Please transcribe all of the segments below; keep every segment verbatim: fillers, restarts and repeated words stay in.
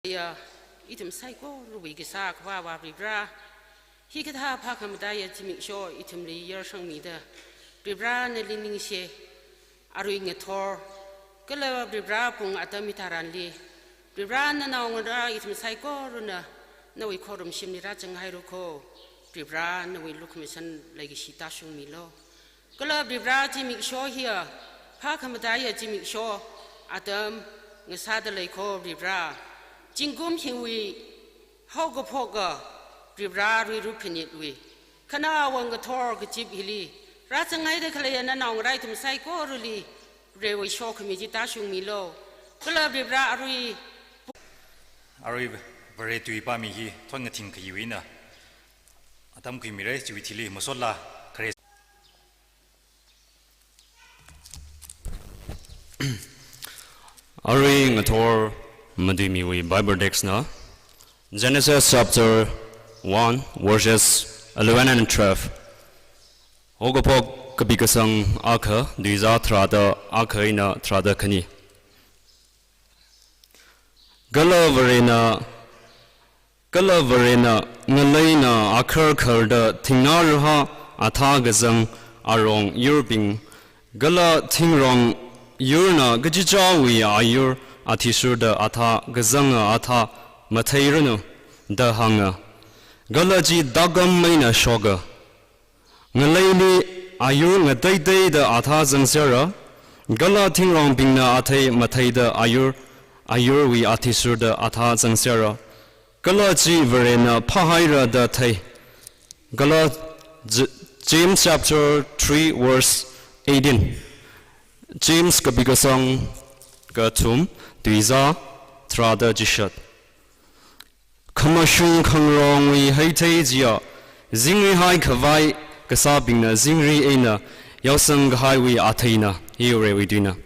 Ya, ithum saikorawui kasā Akhava Varivara, hikathā phākhamataiya zimiksho ithumli yarsangmida, Varivara nali ningshi, arui ngathor, kala Varivara pung atam hitharanli, Varivara nanao ngarā ithum saikorana nawui khorumshimli rāzanghairakho, Varivara nawui lukhamashan leikashi tāshungmilu. Kala Varivara zimiksho hiya, phākhamataiya zimiksho atam ngasāda leikho Varivara. Zingkum hiwui haokaphoka Varivara arui ruphinitwui, khanāwui ngathor kazip hili rāzanghaida khaleiya nanao ngarā ithum saikorali Varewui sokhami chi tāshungmilu. Kala Varivara arui Arui Vare tui pāmi hi thon ngathing khayiwui eina atam khuimira, chiwui thili masotla khare. Arui ngathor matuimiwui Bible text na Genesis chapter one, verses eleven and twelve. Haokaphok kapi kasang akha, tuizā tharāda akha eina tharāda khani. Kala Varena, kala Varena ngaleina akhar kharda thingnā rahā athā kazang arong yurbing, kala thingrong yurna kachichāwui ayur athishurda athā kazanga athā matheiranu da hānga. Kala chi tākam eina shoka. Ngaleili ayur ngateiteida athā zangserra, kala thingrongbingna athei matheida ayur, ayurwui athishurda athā zangserra, kala chi Varena phāhaira da thei. Kala J-, James chapter three verse eighteen. James kapi kasang kathum, tuizā tharāda chishat. Khamashung khangarongwui heithei chiya, zingrihai khavai kasābingna zingri eina yaosang kahaiwui atheina, hi Varewui tuina.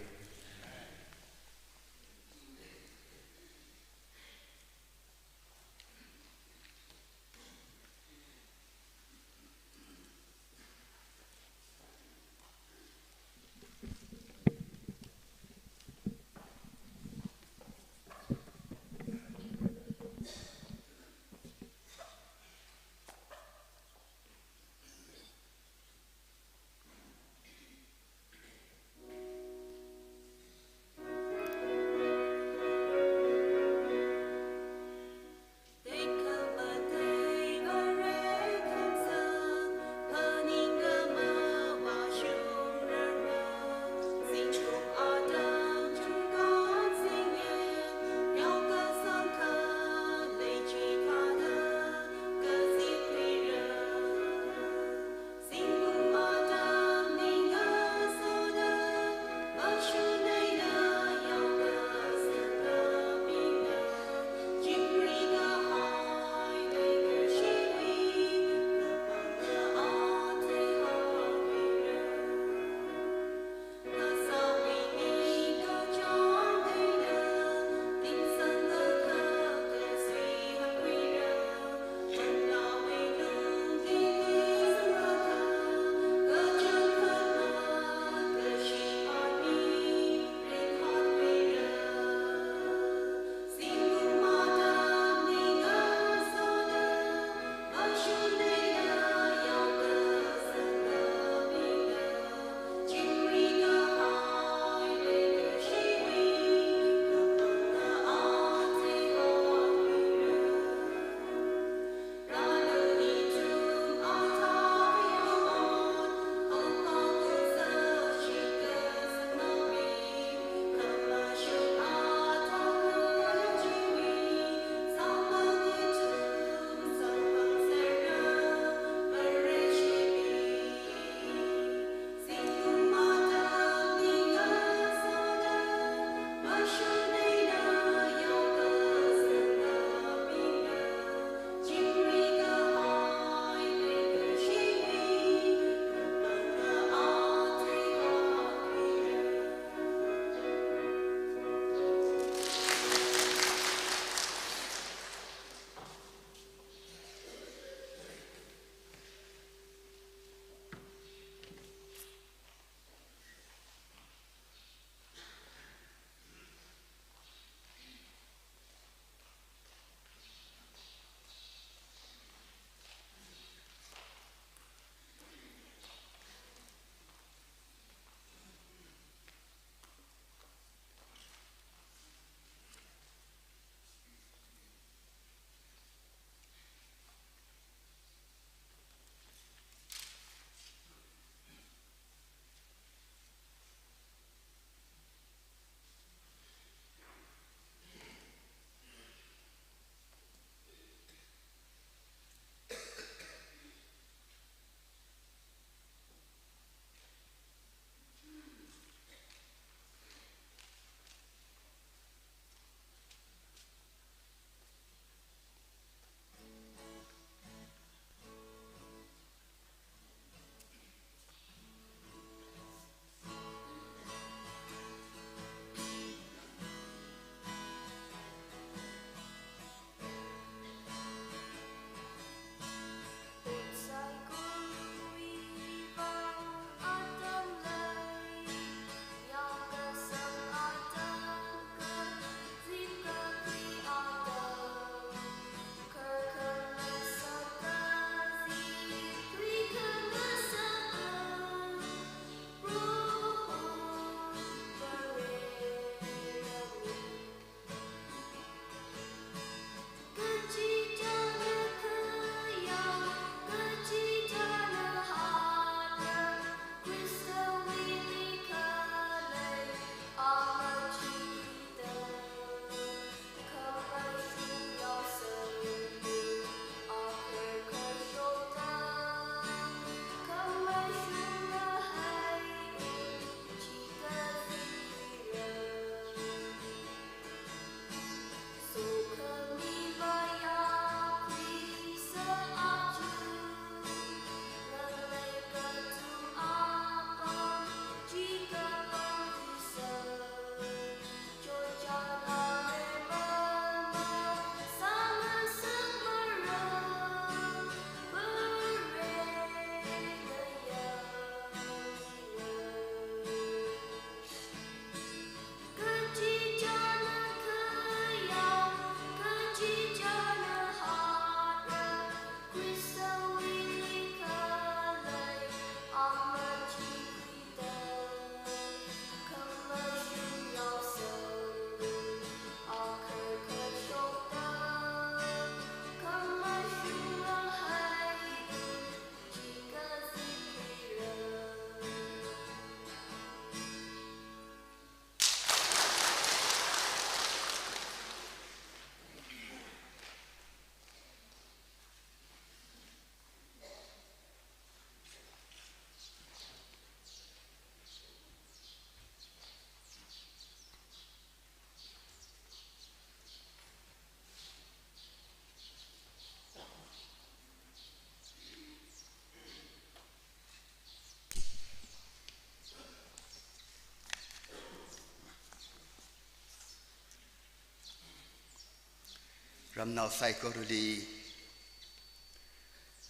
Ramnao saikorali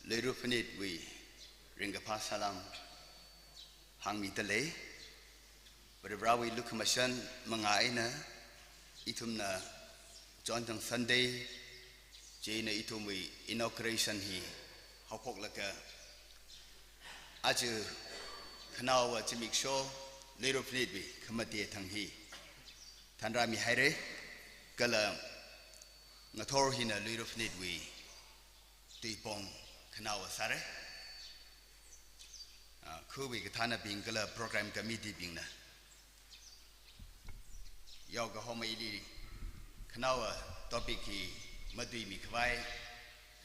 Luira Phanitwui ringkaphā salam hāngmidalei. Varivarāwui lukhamashan mangā eina ithumna Chonthang Sunday chieina ithumwui inauguration hi haophoklaga, aja khanaowa zimiksho Luira Phanitwui khamate thang hi thanrāmihaira, kala ngathor hina Luira Phanitwui tuipong khanaowa sāra. Ah, khawui kathānabing kala program committee bingna yaokahoma ili khanaowa topic hi matuimikhavai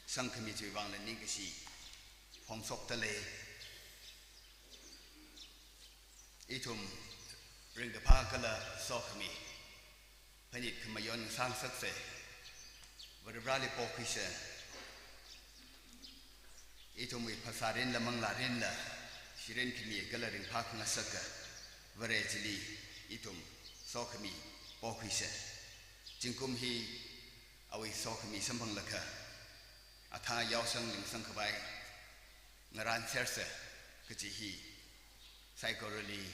sangkhami chiwui vangla ningkashi phongshokdalei. Ithum ringkaphā kala sokhami Phanit khamayon ngasāngasaksa, Varivarāli pokhuisa. Ithumwui phasā rinla manglā rinla, shirin khami kala ringphākhangasaka Vare chili ithum sokhami pokhuisa. Zingkum hi awui sokhami samphanglakha, athā yaosang lingsangkhavai ngarānsersa kaji hi saikorali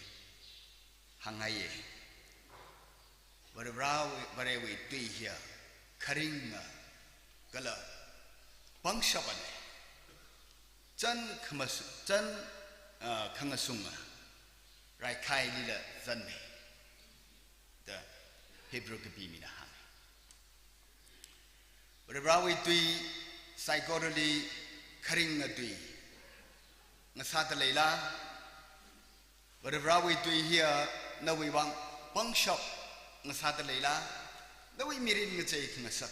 hāngngaiya. Varivarāwui, Varewui tui hiya kharinga kala pangshapana. Chān khamasu-, chān, ah, khangasunga, raikhailila zanmei da Hebrew kapi mina hānga. Varivarāwui tui saikorali kharinga tui ngasādaleila? Varivarāwui tui hiya nawui vang pangshap ngasādaleila? Nawui mirin ngacheikhangasak.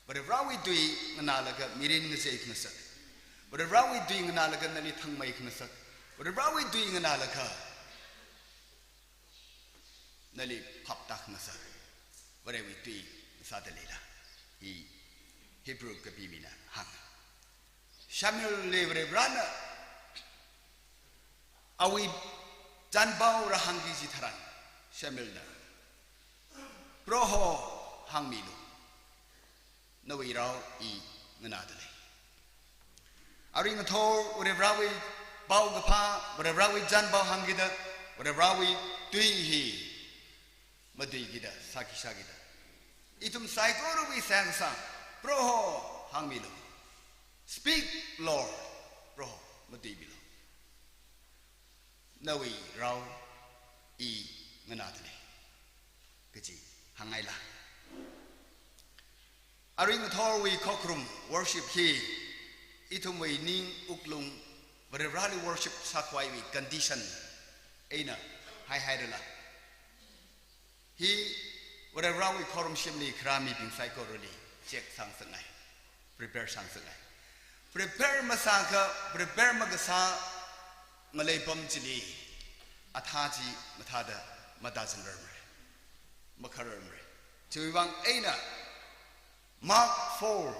Varivarāwui tui nganālaga mirin ngacheikhangasak. Varivarāwui tui nganālaga nali thangmeikhangasak. Varivarāwui tui nganālaga nali phaptākhangasak. Varewui tui ngasādaleila? Hi Hebrew kapi mina hānga. Samuelli Varivarāna awui chānpao rāhāngki kaji tharan, Samuelna, Proho hāngmilu, nawui rao I nganādalei. Arui ngathor Varivarāwui paokaphā, Varivarāwui chānpao hāngkida, Varivarāwui tui hi matuikida, sāki sākida, ithum saikorawui sangsa, Proho hāngmilu. Speak, Lord. Proho, matuimilu. Nawui rao I nganādalei kaji hāngngaila? Arui ngathorwui khokharum worship hi ithumwui ning wuklung Varivarāli worship sākhavaiwui condition eina haihairala? Hi Varivarāwui khorumshimli kharā mibing saikorali check sāngasakngai, prepare sāngasakngai. Prepare masākha, prepare makasā ngalei pam chili athā chi mathāda matāzanrarmara, makhararmara. Chiwui vang eina Mark four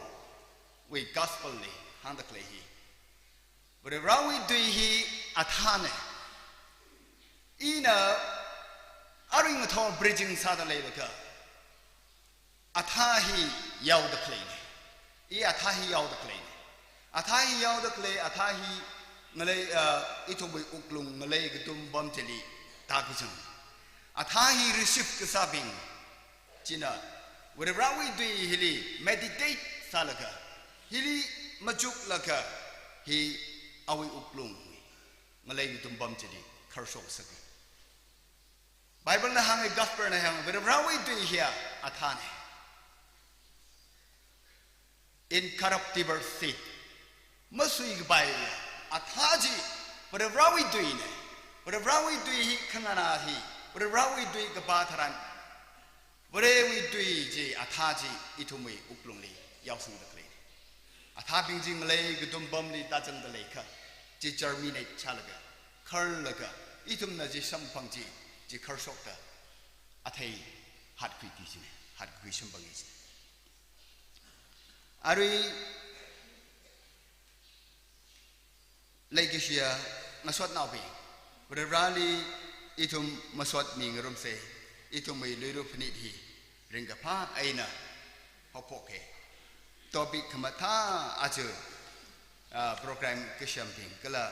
wui gospel li hāngda khalei hi, Varivarāwui tui hi athāna. Ina arui ngathor preaching sāda leilakha, athā hi yaoda khaleina. I athā hi yaoda khaleina. Athā hi yaoda khalei, athā hi ngalei, ah, ithumwui wuklung ngalei katum pam chili tākazang. Athā hi receive kasābing china Varivarāwui tui hili meditate sālaga, hili machuklaga, hi awui wuklung ngalei katum pam chili kharshok sāki. Bible na hānga, gospel na hānga, Varivarāwui tui hiya athāna. Incorruptible seed. Masuikapai athā chi Varivarāwui tuina. Varivarāwui tui hi khanganā hi, Varivarāwui tui kapā tharan, Varewui tui chi, athā chi ithumwui wuklungli yaosangda khalei. Athābing chi ngalei katum pamli tāzangda leikha, chi germinate sālaga, kharlaga, ithumna chi samphang chi, chi kharshokta, athei hatkhuiki kajina, hatkhui samphangki kajina. Arui leikashiya ngasotnaobing, Varivarāli ithum masotmi ngarumsa, ithumwui Luira Phanit hi ringkaphā eina haophokka. Topic khamathā aja, ah, program kashambing kala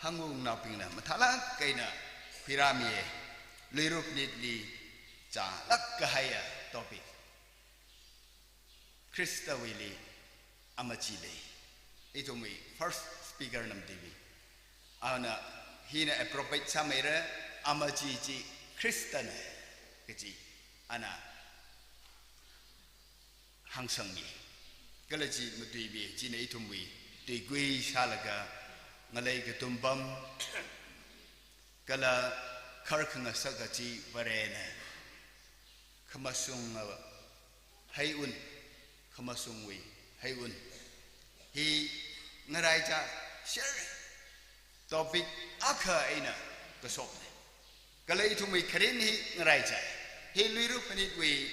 hāngungnaobingna mathālāk eina khuirāmiya. Luira phanitli chālāk kahaiya topic. Khristawuili amachee lei. Ithumwui first speaker na matuiya. Ana hina appropriate sāmeira, amachee chi Khristana kaji ana hāngsangmi. Kala chi matuimi, china ithumwui tuikui sālaga ngalei katumpam kala kharkhangasak kachi Varena khamashunga heiun, khamashungwui heiun hi ngaraichā share topic akha eina kashokna. Kala ithumwui kharin hi ngaraichā. Hi luira phanitwui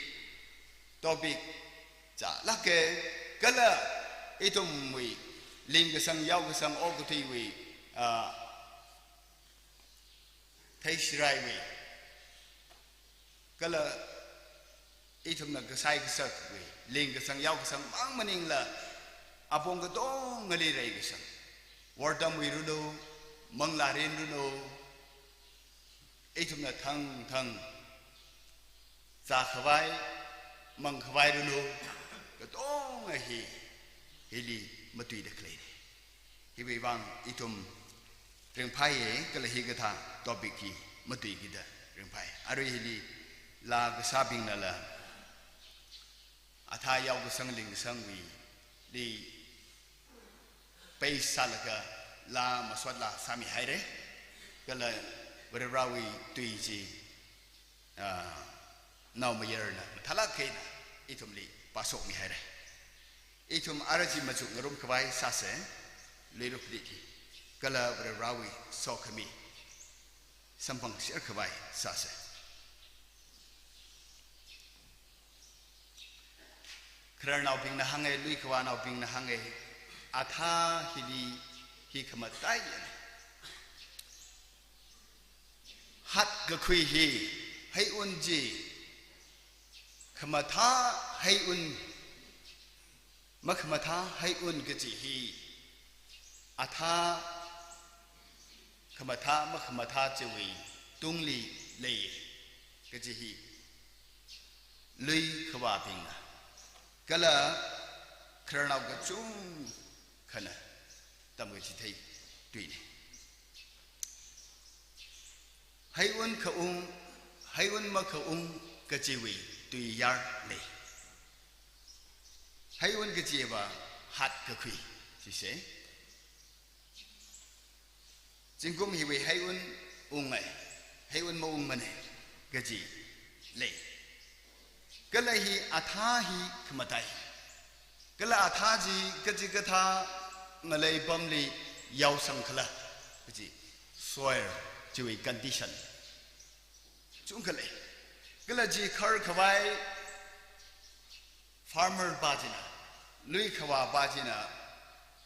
topic chālāka, kala ithumwui lingkasang, yaokasang, okathuiwui, ah, theishiraiwui, kala ithumna kasai kasakwui, lingkasang yaokasang mang maningla, apong katongali reikasang, wortamwui ranu, manglārin ranu, ithumna thangthang zākhavai, mangkhavai ranu, katonga hi, hili matuida khaleina. Hiwui vang ithum ringphāya, kala hikathā topic hi matuikida ringphāya. Arui hili laa kasābingnala athā yaokasang lingkasangwuili base sālaga laa mashotlā sāmihaira. Kala Varivarāwui tui chi, ah, naomayarna mathālāk eina ithumli pāshokmihaira. Ithum ara chi machuk ngarumkhavai sāsa, luira phanit hi. Kala Varivarāwui sokhami samphang share khavai sāsa. Khararnaobingna hānga, luikhavānaobingna hānga, athā hili hi khamataiyana. Hatkakhui hi, heiun chi, khamathā heiun, makhamathā heiun kaji hi, athā khamathā makhamathā chiwui tungli lei kaji hi luikhavābingna kala khararnao kachungkhana tamkachithei tuina. Heiun khaung, heiun makhaung kajiwui tuiyar lei. Heiun kajiva hatkakhui, sise. Zingkum hiwui heiun ungai, heiun maungmana kaji lei. Kala hi athā hi khamatai. Kala athā chi kachikathā ngalei pamli yaosangkhala kaji, soil chiwui condition chungkha lei. Kala chi kharkhavai farmer pa china, luikhavā pa china,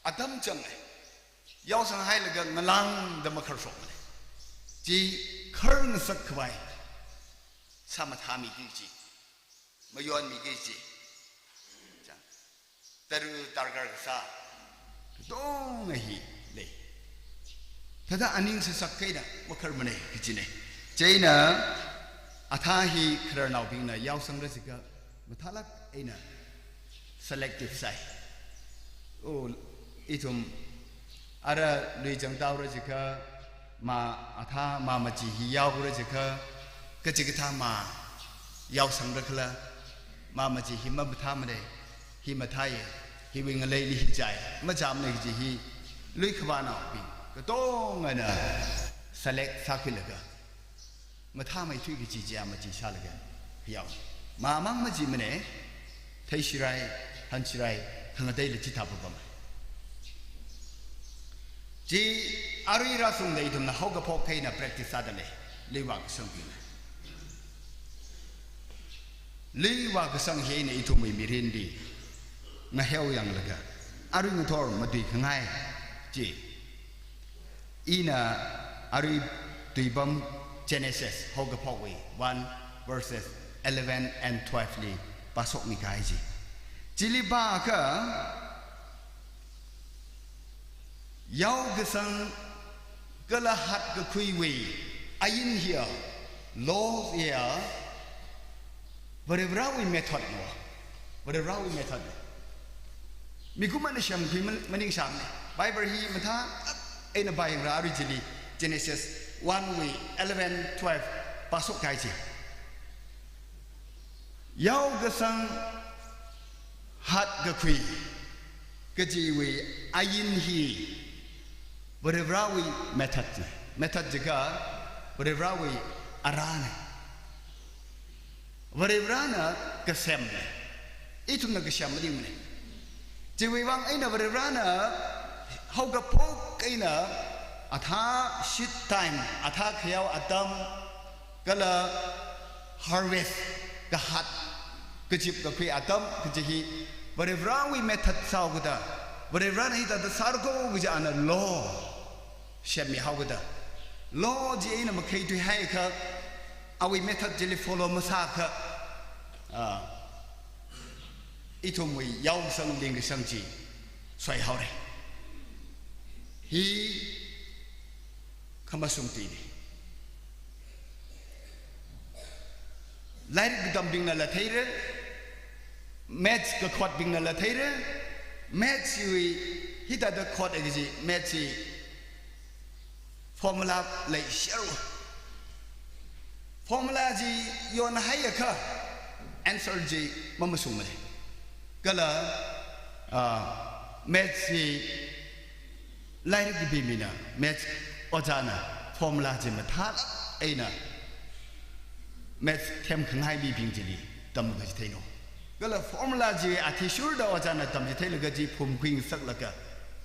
atam changa yaosanghailaga ngalāngda makharshokmana. Chi kharngasak khavai sāmathāmiki kaji, mayonmiki kaji. Chang. Taru tarkar kasā katonga hi lei. Thāda aning sasak kaina makharmana kajina. Chieina athā hi khararnaobingna yaosangra jiakha mathālāk eina selective sāi. O, ithum ara lui changtaora jiakha, mā athā, mā machee hi yaora jiakha, kachikathā mā yaosangra khala, mā machee hi mamathāmana, hi mathāya, hiwui ngaleili hi chāi, machāmana kaji hi, luikhavānaobing katongana select sākhuilaga, mathāmeithui kaji chiya machee sālaga yao. Māmang macheemana, theishirai, hanshirai, khangateila chithā papam. Chi arui rāshungda ithumna haokaphok eina practice sāda lei, luivā kasangbingna. Luivā kasang hi eina ithumwui mirinli ngaheo yanglaga, arui ngathor matuikhangai chi. Ina arui tuipam Genesis haokaphokwui one verses eleven and twelve li pāshokmi kahai chi. Chili pākha, yaokasang kala hatkakhuiwui ain hiya, law hiya, Varivarāwui method na. Varivarāwui method na. Mikumona semkhui man-, maningsāmana. Bible hi mathā eina pāyangra, arui chili Genesis one wui eleven, twelve pāshok kahai chi. Yaokasang hatkakhui kajiwui ain hi Varivarāwui method na. Method jiakha Varivarāwui arā na. Varivarāna kasemna. Ithumna kasem maningmana. Chiwui vang eina Varivarāna haokaphok eina athā seed time, athā khayao atam, kala harvest, kahat, kazipkakhui atam kaji hi Varivarāwui method sāhaokada, Varivarāna hithāda sārako kaji ana law semmihaokada, law chi eina makhaithuihaiakha, awui method chili follow masāakha, ah, ithumwui yaokasang lingkasang chi soihaora. Hi khamashung tuina. Lairik katambingnala theira, maths kakhotbingnala theira, maths hiwui hithāda khot kaji, maths hi formula leishāra. Formula chi yonhaiakha answer chi mamashungmana. Kala, ah, maths hi lairik kapi mina, maths ojāna formula chi mathālāk eina maths themkhangai mibing chili tamkachitheina. Kala formula chi athishurda ojāna tamchitheilaga chi phumkhuingasaklaga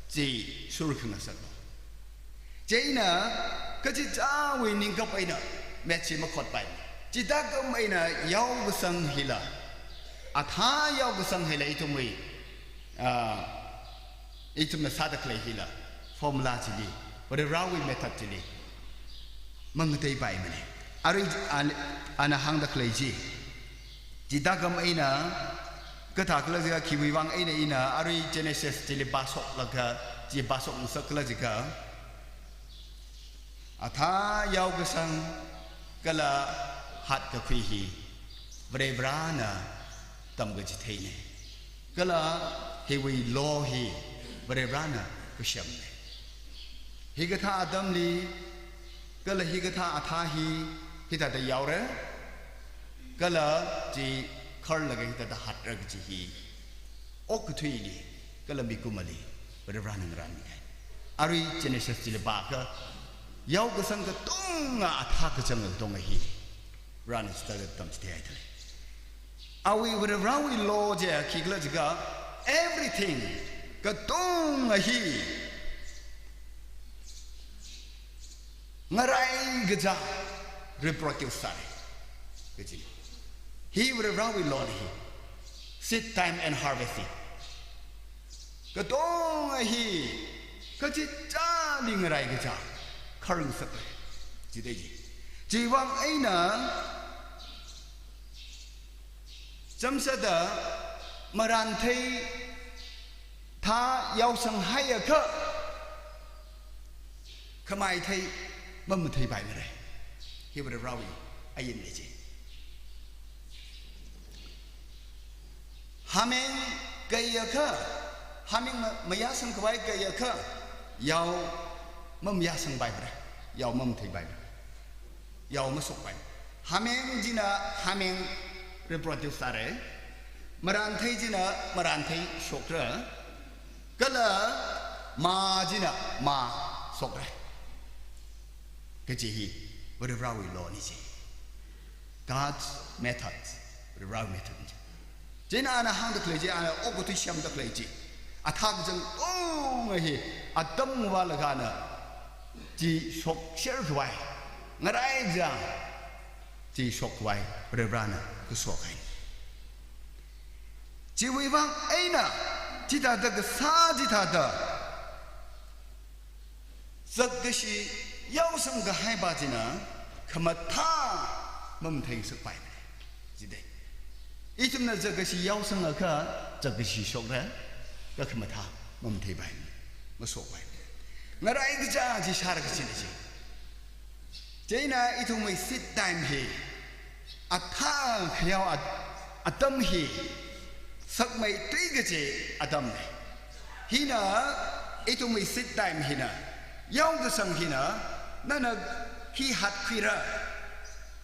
chi shurkhangasakna. Chieina kachichāwui ningkap eina maths chi makhotpai. Chithākam eina yaokasang hila, athā yaokasang hila ithumwui, ah, ithumna sāda khalei hila, formula chili, Varivarāwui method chili mangateipaimana. Arui an-, ana hāngda khalei chi, chithākam eina, kathākhala jiakha, khiwui vang eina ina arui Genesis chili pāshoklaga, chi pāshokngasakkhala jiakha, athā yaokasang kala hatkakhui hi Varivarāna tamkachitheina. Kala hiwui law hi Varivarāna kasemna. Hikathā atamli, kala hikathā athā hi hithāda yaora, kala chi kharlaga hithāda hatra kaji hi okkathuili kala mikumali Varivarāna ngarānmihai. Arui Genesis chili pākha, yaokasang katonga athā kachang katonga hi Varena chithāda tamchitheihai thālei. Awui Varivarāwui law chi khikhala jiakha, everything, katonga hi ngarai kachā reproduce sāra kaji. Hi Varivarāwui law na hi. Seed time and harvest hi. Katonga hi kachichāli ngarai kachā kharngasakra. Chithei chi. Chiwui vang eina chamsāda marānthei thā yaosanghaiakha, khamaithei mamatheipaimara. Hi Varivarāwui ain na chi. Hameng kayākha, hameng ma-, mayāsangkhavai kayākha, yao mamayāsangpaimara, yao mamatheipaimara, yao mashokpai. Hameng china hameng reproduce sāra, marānthei china marānthei shokra, kala mā china mā shokra. Kaji hi Varivarāwui law na chi. God's method, Varivarāwui method na chi. Chieina ana hāngda khalei chi, ana okathui semda khalei chi, athā kachang katonga hi atam ngavālaga ana chi shokserkhavai, ngarai kachā chi shokkhavai Varivarāna kashok haina. Chiwui vang eina, chithāda kasā chithāda zakkashi yaosangkahaipa china khamathā mamatheingasakpaimana. Chithei. Ithumna zakkashi yaosangakha, zakkashi shokra, kha khamathā mamatheipai, mashokpai. Ngarai kaja chi shāra kachina chi. Chieina ithumwui seed time hi, athā khayao at-, atam hi, sakmeithui kaji atamna. Hina, ithumwui seed time hina, yaokasang hina, nana khi hatkhuira,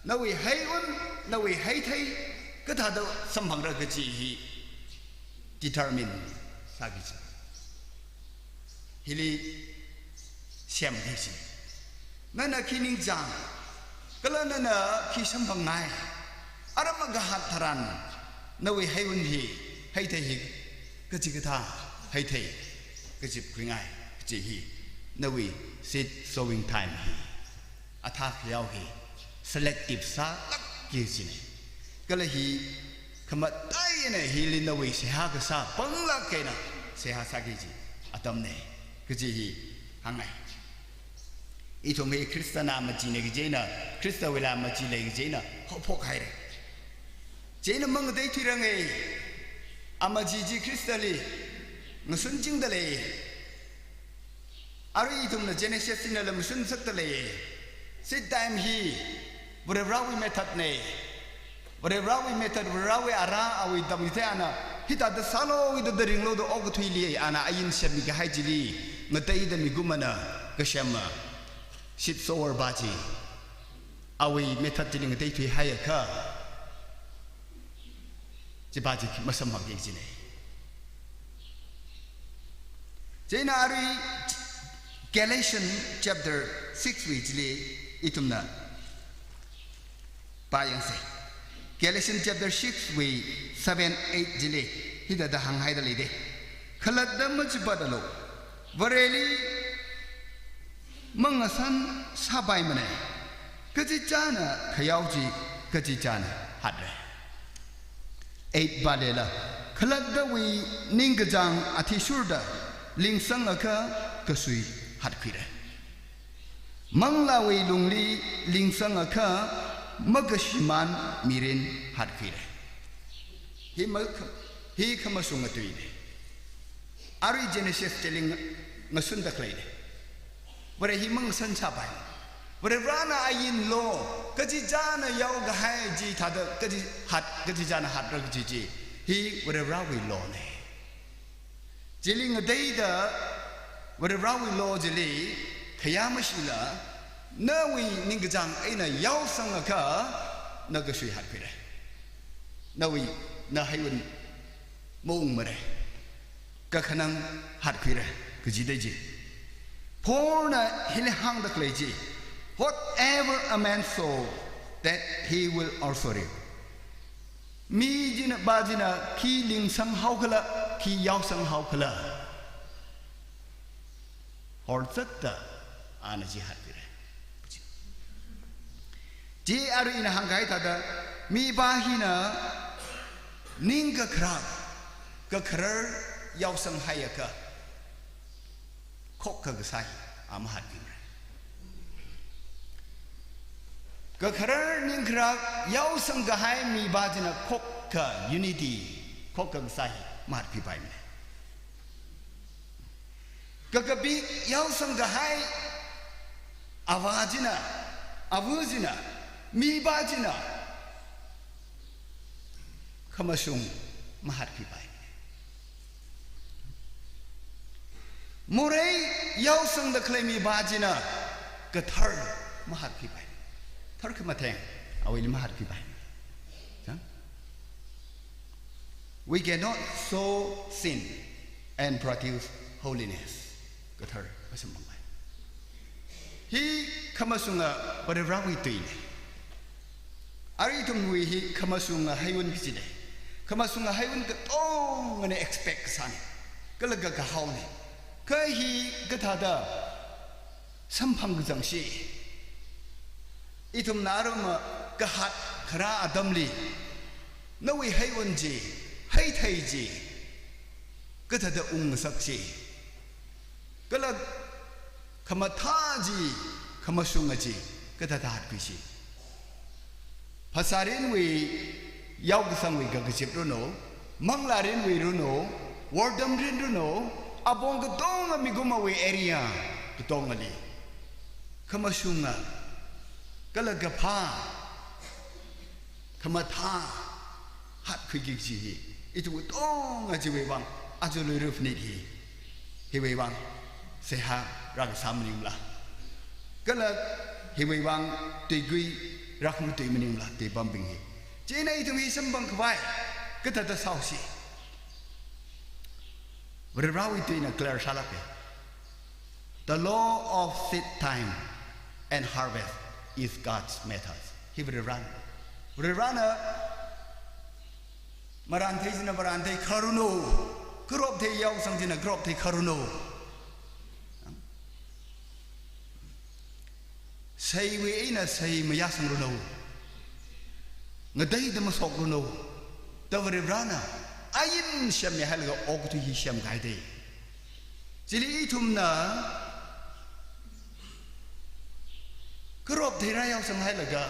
nawui heiwun, nawui heithei, kathāda samphangra kaji hi determine sāki kaji. Hili semki kaji. Nana khi ningchāng, kala nana khi samphangngai, aram akha hat tharan, nawui heiwun hi, heithei hi, kachikathā heithei, kazipkhuingai, kaji hi, nawui seed sowing time hi, athā khayao hi, selective sālākki kajina. Kala hi, khamataiyana hili nawui seihā kasā panglāk eina, seihā sāki kaji atamna, kaji hi hāngngai. Ithum hi Khristana machina kajina, Khristawuila machi lei kajina, haophok haira. Chieina mangateithuiranga, amachi chi Khristali ngasunchingda lei. Arui ithumna Genesis eina lamshun sakta lei. Seed time hi, Varivarāwui method na. Varivarāwui method, Varivarāwui ara awui tamchithei ana, hithāda sālu, hithāda ringlu da okathuili ana ain semmi kahai chili, ngateida mikumona kasema, seed sower pa chi, awui method chili ngateithui haiakha, chipa chi masamphangki kajina. Chieina arui Galatians chapter six wui chili ithumna pāyangsa. Galatians chapter six wui seven, eight chili hithāda hānghaida leida. Khalatta machipatalu. Vareli mangasan sāpaimana. Kachichāna khayao chi, kachichāna hatra. Eight pālala, khalattawui ningkachāng athishurda lingsangakha kasui hatkhuira. Manglāwui lungli lingsangakha makashimān mirin hatkhuira. Hi ma-, hi khamashunga tuina. Arui Genesis chili ngasunda khaleina. Vare hi mangasan sāpai. Varivarāna ainlu, kachichāna yao kahai chithāda, kachi hat, kachichāna hatra kaji chi, hi Varivarāwui law na. Chili ngateida, Varivarāwui law chili khayā mashila, nawui ningkachāng eina yaosangakha, na kasui hatkhuira. Nawui, na heiwun maungmara. Kakhanang hatkhuira, kajida chi. Paulna hili hāngda khalei chi, "Whatever a man sow, that he will also reap." Mi china, pa china khi lingsang haokhala, khi yaosang haokhala, horzatta ana chi hatkhuira. Chi arui ina hāngkahai thāda, mipā hina ningkakharak, kakharar yaosang haiakha, khokkha kasā hi a mahatkhuimara. Kakharar ningkharak yaosang kahai mipā china khokkha unity, khokkha kasā hi mahatkhuipaimana. Kakapik yaosang kahai avā china, ava china, mipā china khamashung mahatkhuipai. Morei yaosangda khalei mipā china kathar mahatkhuipai. Thar khamatheng awuili mahatkhuipai. Chang? We cannot sow sin and produce holiness. Kathar masamphangpai. Hi khamashunga Varivarāwui tuina. Arui ithumwui hi khamashunga heiwun kajina. Khamashunga heiwun katongana expect kasāna. Kala kakahaona. Kha hi kathāda samphang kazangsi. Ithumna arama kahat kharā atamli, nawui heiwun chi, heithei chi, kathāda ungngasakchi. Kala khamathā chi, khamashunga chi, kathāda hatkhuichi. Phasārinwui Yaokasangwui kakazip runo, manglārinwui runo, wortamrin runo, apong katonga mikumowui area katongali khamashunga, kala kaphā, khamathā hatkhuiki kaji hi, ithum katonga chiwui vang aja luirupnit hi, hiwui vang seihā rākasā maningla, kala hiwui vang tuikui rākhamatui maningla, tuipambing hi. Chieina ithum hi samphang khavai kathāda sāosi. Varivarāwui tuina clear sālāke. The law of seed time and harvest is God's method. Hi Varivarāna. Varivarāna marānthei china marānthei kharanu, karopthei yaosang china karopthei kharanu. Seiwui eina sei mayāsangranu, ngateida masokranu, da Varivarāna ain semmi hailaga okathui hi semkahai dei. Chili ithumna karopthei rāyaosang hailaga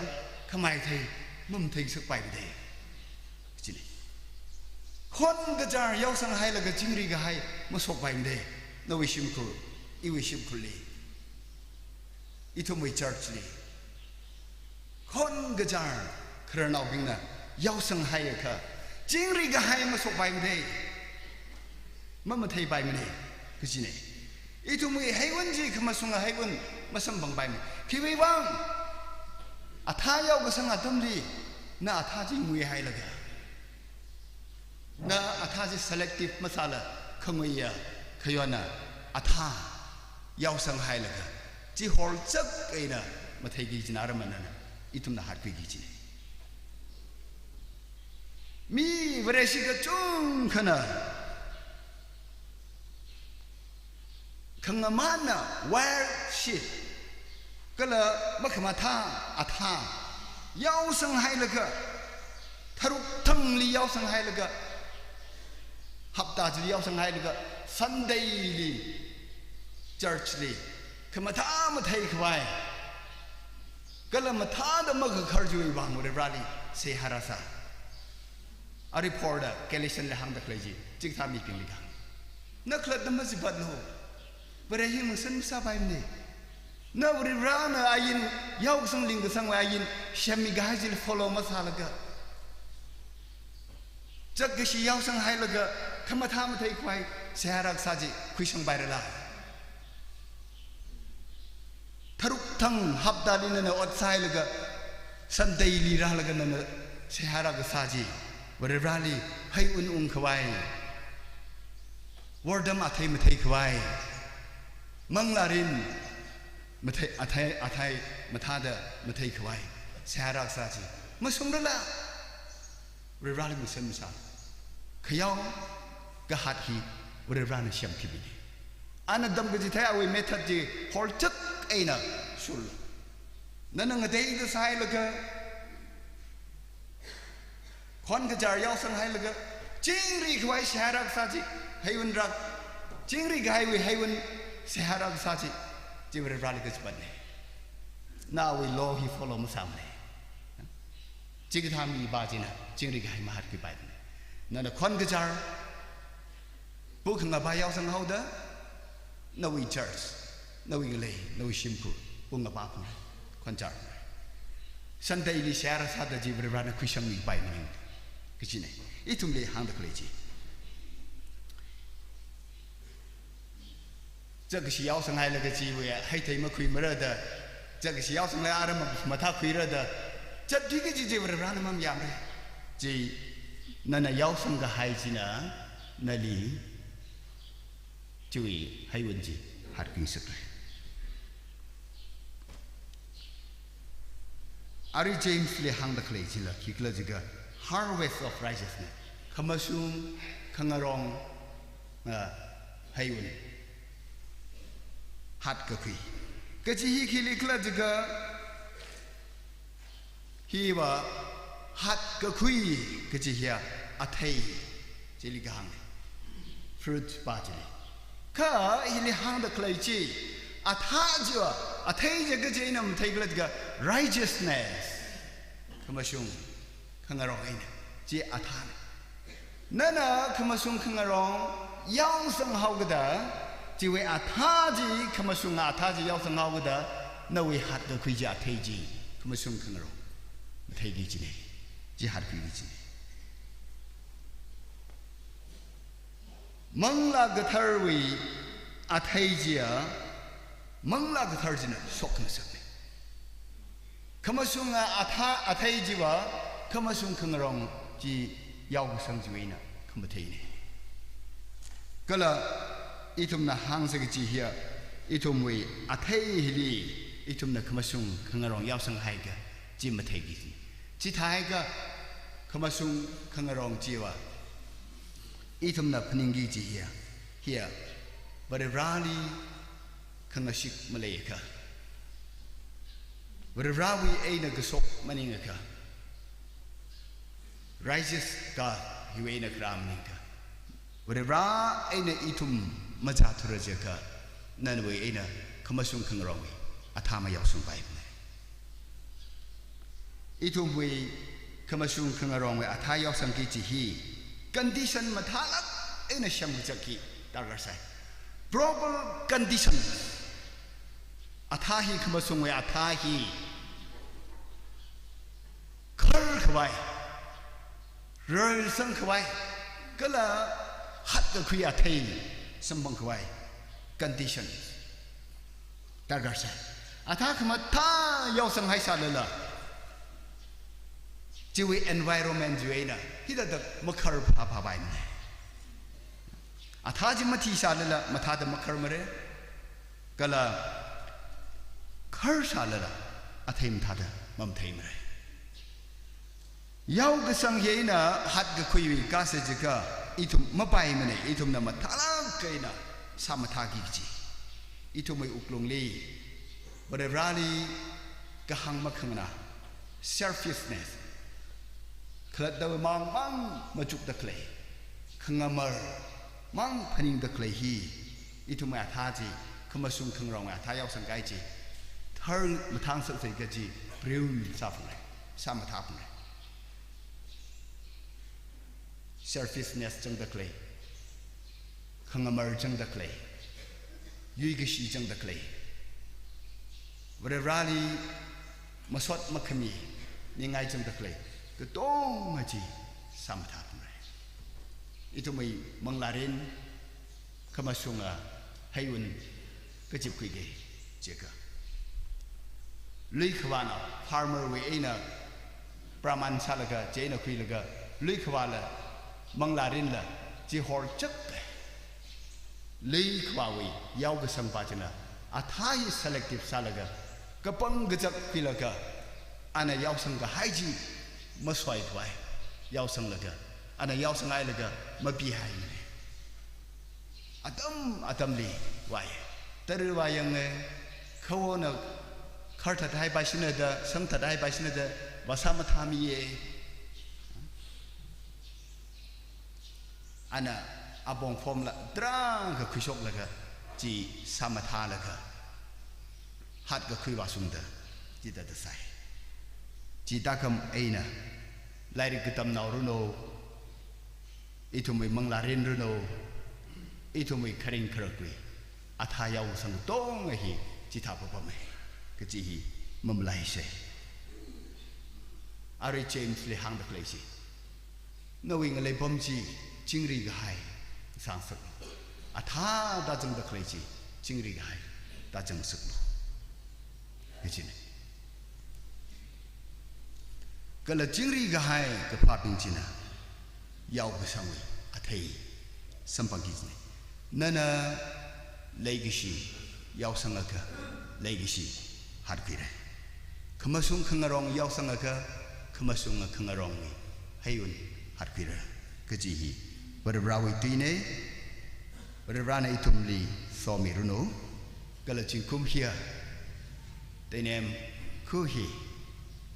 khamaithei mamathei sakpai dei. Chili khon kachar yaosang hailaga chingri kahai masokpai dei. Nawui shimkhur, iwui shimkhurli, ithumwui church li khon kachar khararnaobingna yaosang haiakha chingri kahai masokpai dei, mamatheipai manei, kajinei. Ithumwui heiwun chi khamashunga heiwun masamphangpai manei. Khiwui vang? Athā yaokasang atamli na athā chi ngui hailaga, na athā chi selective masāla khanguiya, khayonna athā yaosang hailaga chi horchak eina matheiki kajina, aram nana ithumna hatkhuiki kajinei. Mi Vareshi kachungkhana khangamānna wild sheep, kala makhamathā athā yaosang hailaga, tharuk thangli yaosang hailaga, hapta chili yaosang hailaga, Sunday li church li khamathā mathei khavai, kala mathāda makakhar chiwui vang Varivarāli seihā rāsā. Arui Paulna Galatian li hāngda khalei chi, chikathā mibingli kahāng. Na khalatta mazipatlu. Vare hi ngasan masāpai manei. Na Varivarāna ain, yaokasang lingkasangwui ain semmi kahai chili follow masālaga, chak kashi yaosang hailaga khamathā mathei khavai seihā rākasā chi khuisangpairala? Tharuk thang haptali nana ot sāhailaga, Sunday li rālaga nana seihā rākasā chi, Varivarāli heiwun ung khavai, wortam athei mathei khavai, manglārin mathei, athei, athei mathāda mathei khavai seihā rākasā chi masungrala? Varivarāli ngasan masā. Khayao kahat hi Varivarāna semkhami manei. Ana tamkachithei awui method chi horchak eina shurlu. Nana ngateida sāhailaga, khon kachar yaosang hailaga, chingri khavai seihā rākasā chi, heiwun rāk, chingri kahaiwui heiwun seihā rākasā chi, chi Varivarāli kachipatnei. Na awui law hi follow masāmanei. Chikathā mipā china chingri kahai mahatkhuipai manei. Nana khon kachar, pu khangapā yaosang haoda, nawui church, nawui ngalei, nawui shimkhur, pu ngapā phung, khon char, Sunday li seihā rāsāda chi Varivarāna khuisangmipai manei, kajinei. Ithumli hāngda khalei chi. Chak kashi yaosang hailaga chiwui heithei makhuimara da, chak kashi yaosang hailaga aram mathākhuira da zatthui kaji chi Varivarāna mamayāmara. Chi nana yaosang kahai china nali chiwui heiwun chi hatkhuingasakra. Arui James li hāngda khalei chila khikhala jiakha, harvest of righteousness, khamashung khangarong, ah, heiwun, hatkakhui kaji hi khili khala jiakha, hiva hatkakhui kaji hiya athei chili kahāng, fruit pā chili. Kha hili hāngda khalei chi, athā chiva, athei chi kaji eina matheikhala jiakha, righteousness, khamashung khangarong eina Chi athāna. Nana khamashung khangarong yaosang haokida, chiwui athā chi, khamashunga athā chi yaosang haokida, nawui hatkakhui chi athei chi, khamashung khangarong matheiki kajina. Chi hatkhuiki kajina. Manglā Katharawui athei chiya, Manglā Kathara china shokngasakna. Khamashunga athā, athei chiva, khamashung khangarong chi yaokasang chiwui eina khamatheina. Kala ithumna hāngsa kaji hiya, ithumwui athei hili, ithumna khamashung khangarong yaosang haiakha, chi matheiki kajina. Chithāhaiakha, khamashung khangarong chiva, ithumna phaningki kaji hiya, hiya, Varivarali khangashik maleiakha, Varivarawui eina kashok maningakha, righteous God hiwui eina kharā maningakha, Varivara eina ithum mazāthura jiakha, nawui eina khamashung khangarongwui athā mayaosangpaimana. Ithumwui khamashung khangarongwui athā yaosangki kaji hi, condition mathālāk eina semkazak hi darkar sai. Proper condition. Athā hi, khamashungwui athā hi kharkhavai, rarsangkhavai, kala hatkakhui athei samphangkhavai condition darkar sai. Athā khamathā yaosang haisālala, chiwui environment chiwui eina hithāda makhar phāphāpaimana. Athā chi mathisālala mathāda makharmara, kala kharsālala athei mathāda mamatheimara. Yaokasang hi eina hatkakhuiwui kasā jiakha, ithum mapaimana, ithumna mathālāk eina sāmathāki kaji. Ithumwui wuklungli Varivarali kahāng makhanganā, selfishness, khalattawui māng māng machukda khalei, khangamar māng phaningda khalei hi, ithumwui athā chi, khamashung khangarongwui athā yaosang kahai chi, thar mathāngasaksa kaji, prune sāphungra, sāmathāphungra. Selfishness zangda khalei, khangamar zangda khalei, yuikashi zangda khalei, Varivarali masot makhami ningai zangda khalei, katonga chi sāmathāphungra. Ithumwui manglārin khamashunga heiwun kachip khuiki jiakha, luikhavāna, farmer wui eina praman sālaga, chieina khuilaga, luikhavāla, manglārinla, chi horchak. Luikhavāwui yaokasangpa china athā hi selective sālaga, kapang kazak khuilaga, ana yaosang kahai chi masoikhavai yaosanglaga, ana yaosang hailaga mapihaimana. Atam atamli vāya. Tara vāyanga, khawona kharthat haipaishina da, sangthat haipaishina da, vāsāmathāmiya. Ana apong formla tarākha khuishoklaga, chi sāmathālaga, hatkakhui vāshungda, chithāda sāi. Chithākha eina, lairik katamnao ranu, ithumwui manglārin ranu, ithumwui kharing kharakwui athā yaosang katonga hi chithā papama kaji hi mamalaisa. Arui Jamesli hāngda khalei chi, nawui ngaleipam chi chingri kahai sāngasaklu. Athā tāzangda khalei chi chingri kahai tāzangasaklu kajina. Kala chingri kahai kaphābing china yaokasangwui athei samphangki kajina. Nana leikashi yaosangakha, leikashi hatkhuira. Khamashung khangarong yaosangakha, khamashunga khangarongwui heiwun hatkhuira kaji hi Varivarawui tuina. Varivarana ithumli somiranu. Kala zingkum hiya, teinem khu hi,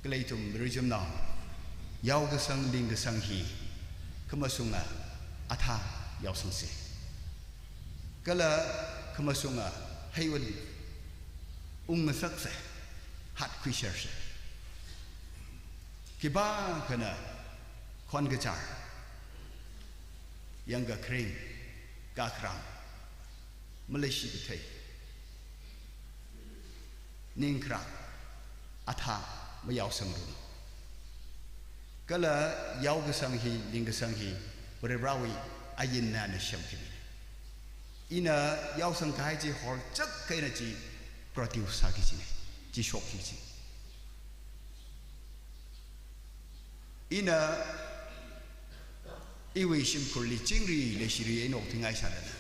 kala ithum rijumnao yaokasang lingkasang hi khamashunga athā yaosangsa. Kala khamashunga heiwun ungngasaksa, hatkhuisersa. Khipākhana Khon kachar, yangkakharing, kakharam, maleishi kathei, ningkharak, athā mayaosang ranu. Kala yaokasang hi, ningkasang hi, Varivarāwui ainna na semkhami. Ina yaosang kahai chi horchak kahaina chi produce sāki kajina, chi shokki kaji. Ina iwui shimkhurli chingri leishiri eina okthuingai sālala,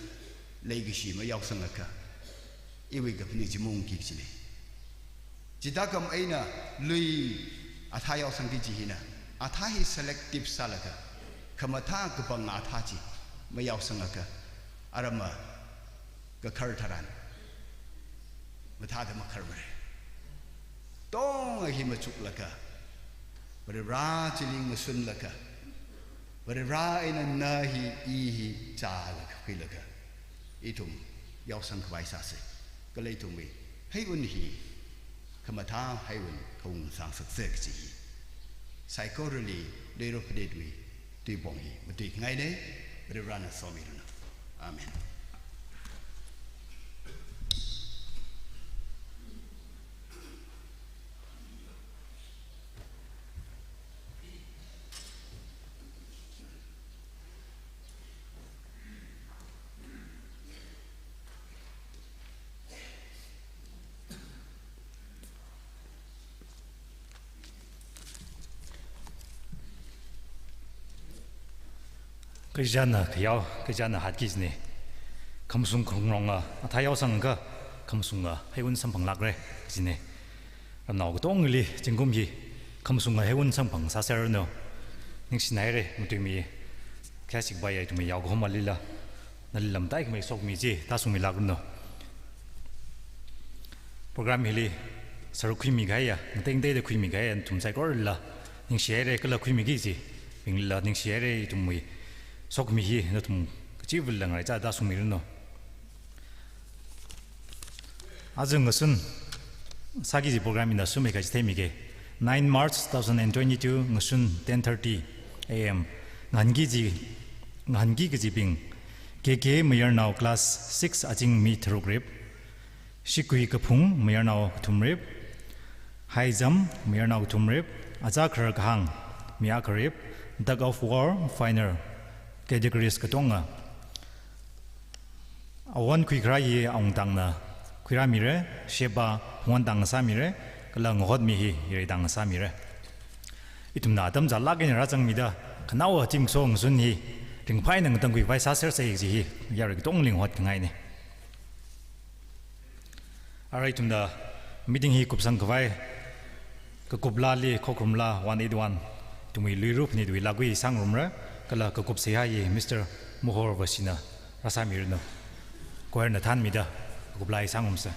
leikashi mayaosangakha, iwui kaphaning chi maungki kajina. Chithākam eina lui athā yaosangki kaji hina, athā hi selective sālaga, khamathā kapang athā chi mayaosangakha, aramma kakhar tharan mathāda makharmara. Katonga hi machuklaga, Varivarā chili ngasunlaga, Varivarā eina na hi, i hi chālaga khuilaga, ithum yaosang khavai sāsa. Kala ithumwui heiwun hi khamathā heiwun khaung sāngasaksa kaji hi saikorali Leiraphanitwui tuipong hi matuingaina. Varivarāna somiranu. Amen. Kachāna khayao, kachāna hatki kajina. Khamashung khangaronga athā yaosangakha, khamashinga heiwun samphanglākra kajina. Ramnao katongli zingkum hi khamashinga heiwun samphang sāserranu. Ningshinaira, matuimi, khayāshik vāya ithumwui yaokahom alila, nali lamtaikhamei sokhami chi tāshungmilākranu. Program hili sāruk khuimi kahaiya, ngateingateida khuimi kahaiya nathum saikoralila ningshihaira, kala khuimi kaji bingla ningshihaira, ithumwui sokhami hi nathum kachiva̱la ngaraichā tāshungmiranu. Aja ngasun sāki kaji program ina sumei kaji theimike. Nine March two thousand and twenty-two, ngasun ten thirty A M. Ngahānki kaji, ngahānki kajibing, K K Mayarnao class six azing mi tharukrip, Shikui Kaphung Mayarnao kathumrip, Haizam Mayarnao kathumrip, Achākharar Kahāng mi akharip, Tug of War final categories katonga. Awon khuikharā hi awungtangna khuirāmira, sheba phungwon tangna sāmira, kala ngahotmi hi irei tangna sāmira. Ithumna atam chālāk eina rāzangmida, khanaowa zimiksho ngasun hi ringphāna ngatangkhui khavai sāsersa kaji hi yarui katongli ngahotkhangaina. Arui ithumna meeting hi kupsang khavai, kakup laali Khokharum Laa one eight one, ithumwui Luira Phanitwui laa khuisang ngarumra, kala kakup seihā hi Mister Muhor Vasina rāsāmiranu. Choir na thānmida kakup laa hi sāngarumsa.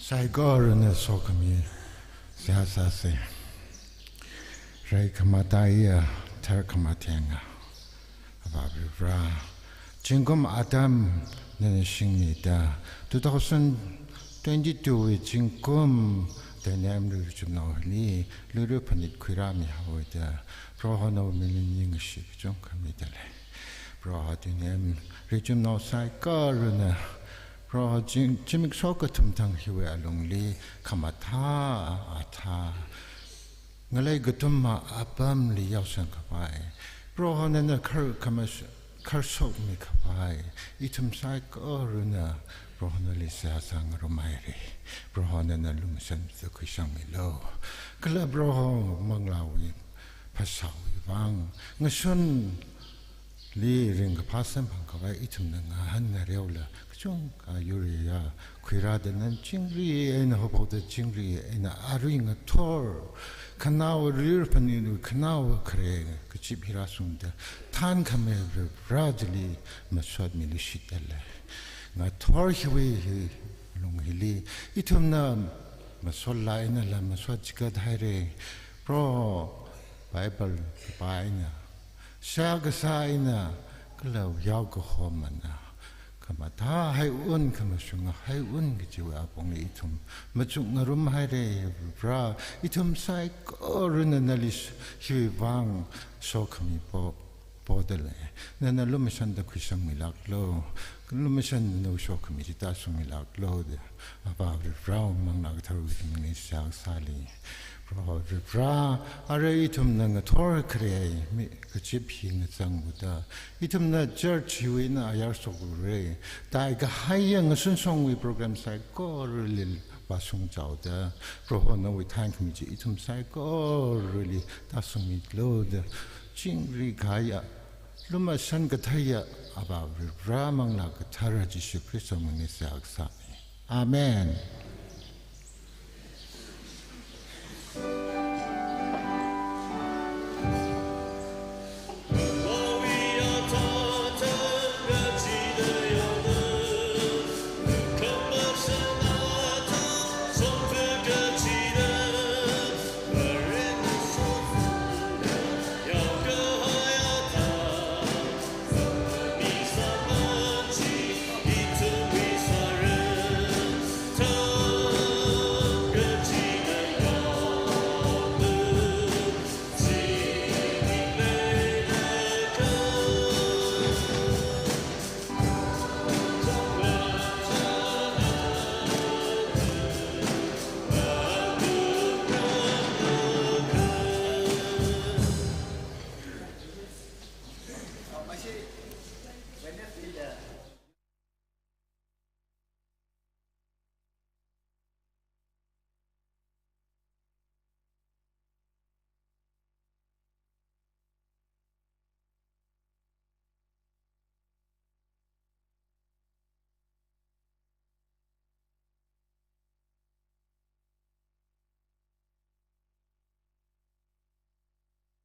Saikorana sokhami seihā sāsa. Rai khamataiya, tharkhamathengā Avā Varivara, zingkum atam nana shingmida, two thousand twenty-two wui zingkum Daniel Rimchumnaoli luira phanit khuirāmihaoda, Prohona mili ningshi kachungkha mida lei. Proho Daniel Rimchumnao saikorana Proho zing-, zimiksho kathum thang hiwui alungli khamathā athā ngalei kathum apamli yaosangkhavai, Proho nana khar khamas-, kharshokmikhavai, ithum saikorana Proho nali seihā sāngarumhaira. Proho nana lumashanmida khuisangmilu. Kala Proho manglāwui phasāwui vang, ngasun li ringkaphā samphangkhavai ithumna ngahān ngareola kachungkha yuriya khuirāda nana chingri eina haophokta, chingri eina arui ngathor khanaowa, luira phanit khanao khare kazip hi rāshungda, thankhamei Varivara chili masotmilu shitda lei. Ngathor hiwui hi lung hili ithumna masot laa einala masot chigat haira. Proho Bible kapā eina, seihā kasā eina, kala yaokahomana khamathā heiun, khamashunga heiun kajiwui apongli ithum machukngarumhaira. Varivara, ithum saikorana nali s-, hiwui vang sokhami po, poda lei. Nana lumashanda khuisangmilāklu. Lumashan nawui sokhami chi tāshungmilāklu da Avā Varivara, Manglā Katharawui mingli seihā sāli. Proho Varivara, arui ithumna ngathor khare mi kazip hi ngazangluda, ithumna church hiwui eina ayar shoklura. Taikahaiya ngasun shongwui program saikorali vāshungchaoda, Proho nawui thankhamei chi ithum saikorali tāshungmilu da, chingri kahaiya, lumashan katheiya Avā Varivara, Manglā Kathara Jishu Khristawui mingli seihā kasāna. Amen.